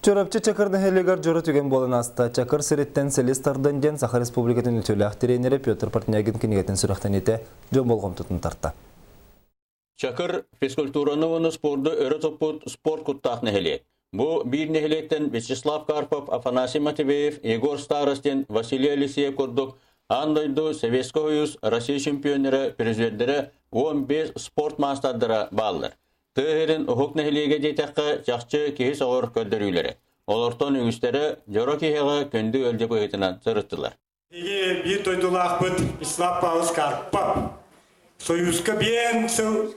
Чурапчы Чакыр нэһилиэгэр дьоро түгэн буолан ааста. Чакыр сириттэн силис тардан диэн Саха Республикатын үтүөлээх тренерэ Петр Портнягин кинигэтин сүрэхтэниитэ дьон болҕомтотун тарта. Чакыр физкультураны уонна спорду өрө туппут спорт куттаах нэһилиэк. Бу биир нэһилиэктэн Вячеслав Карпов, Афанасий Матвеев, Егор Старостин, Василий Алексеев курдук аан дойду Советскай Союз, Россия чемпионнара, призердэрэ 15 спорт маастардара бааллар. Тыа сирин уһук нэһилиэгэ диэтэххэ, чахчы киһи соҕор көрдөрүүлэрэ. Олортон үгүстэрэ дьоро киһиэхэ күндү ыалдьа быһыытынан сырыттылар. Биһиги биир дойдулаахпыт Ислам Павлович Карпов Союзка биэн сыл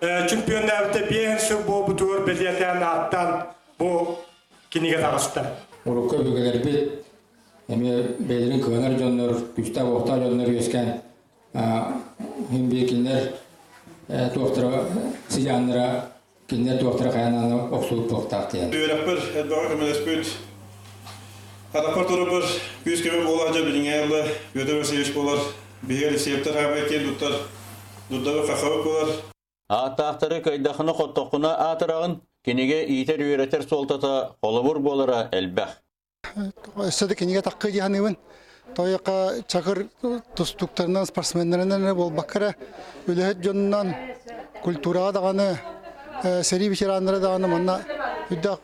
чемпионнаабыта биэн сыл буолбутугар бэлиэтээн ааттаан бу кинигэ таҕыста. Урукку өбүгэлэрбит эмиэ бэйэлэрин кыанар дьоннор, күстээх-уохтаах дьоннор үөскээн Мин бии кинилэр туохтара сыдьааннара кинилэр туохтара хайаан охсубут буолуохтаах диэн. Үөрэхпэр элбэҕи көмөлөспүт Атахпар турарбар күүс-көмө буолар дьэ билиҥҥэ ылла Петр Васильевич буолар биһиги Алексеевтар хаамай киэн туттар дурдабы хахабыт буолар. Ааттаахтары кыайдаххына-хоттоххуна аатыраҕын, кинигэ иитэр-үөрэтэр суолтата холобур буолара элбэх. Өссө да кинигэ таххыы дии саныыбын. Тойока чакыр тустууктарынан, спортсменнарынан эрэ буолбакка эрэ, үлэһит дьонунан, культураҕа даҕаны, сэрии ветераннара даҕаны манна үрдэх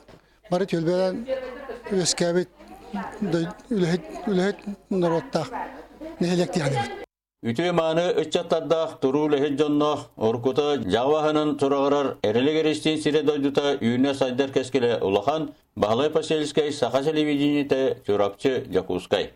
бары түөлбэлээн үөскээбит үлэһит үлэһит норуоттаах нэһилиэк дии саныыбын. Үтүө-мааны ыччаттардаах туруу үлэһит дьонноох, уруккута дьаҕа баһынан сураҕырар Эрилик Эристиин сирэ-дойдута үүнэ-сайдар кэскилэ улахан, Баһылай Посельскай, Саха телевидениетэ, Чурапчы, Дьокуускай.